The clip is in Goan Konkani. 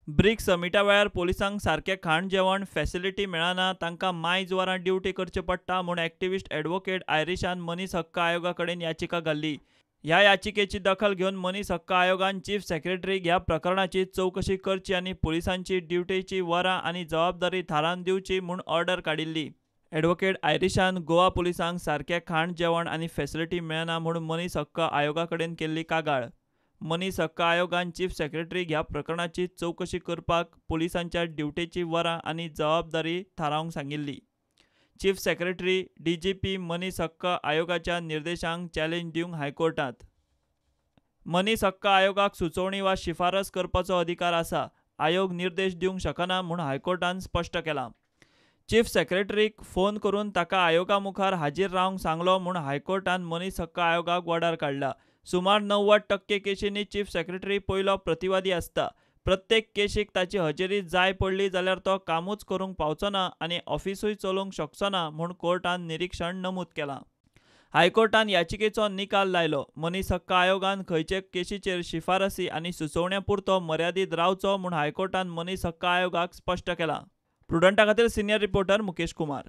ब्रिक्स समिटा वेळार पुलिसांक सारकें खाण जेवण फॅसिलिटी मेळना, तांकां मायज वरां ड्युटी करची पडटा म्हूण एक्टिविस्ट ॲडव्होकेट आयरिशान मनीस हक्क आयोगा कडेन याचिका घाल्ली. ह्या याचिकेची दखल घेवन मनीस हक्क आयोगान चीफ सेक्रेटरीक ह्या प्रकरणाची चवकशी करची आनी पुलिसांची ड्युटेची वरां आनी जबाबदारी थारावन दिवची म्हूण ऑर्डर काडिल्ली. ॲडव्होकेट आयरिशान गोवा पुलिसांक सारकें खाण जेवण आनी फॅसिलिटी मेळना म्हूण मनीस हक्क आयोगा कडेन केल्ली कागाळ. मनीस हक्क आयोगान चीफ सेक्रेटरीक ह्या प्रकरणाची चवकशी करपाक पुलिसांच्या ड्युटेची वरां आनी जबाबदारी थारावंक सांगिल्ली. चीफ सेक्रेटरी, डीजीपी मनीस हक्क आयोगाच्या निर्देशांक चॅलेंज दिवंक हायकोर्टांत. मनीस हक्क आयोगाक सुचोवणी वा शिफारस करपाचो अधिकार आसा, आयोग निर्देश दिवंक शकना म्हूण हायकोर्टान स्पश्ट केलां. चीफ सेक्रेटरीक फोन करून ताका आयोगा मुखार हाजीर रावंक सांगलो म्हूण हायकोर्टान मनीस हक्क आयोगाक वडार काडला. सुमार 90% केशींनी चीफ सेक्रेटरी पयलो प्रतिवादी आसता. प्रत्येक केशीक ताची हजेरी जाय पडली जाल्यार तो कामूच करूंक पावचो ना आनी ऑफिसूय चलोवंक शकचो ना म्हूण कोर्टान निरीक्षण नमूद केलां. हायकोर्टान याचिकेचो निकाल लायलो. मनीस हक्क आयोगान खंयचे केशीचेर शिफारसी आनी सुचोवण्या पुरतो मर्यादीत रावचो म्हूण हायकोर्टान मनीस हक्क आयोगाक स्पश्ट केलां. प्रुडंटा खातीर सिनियर रिपोर्टर मुकेश कुमार.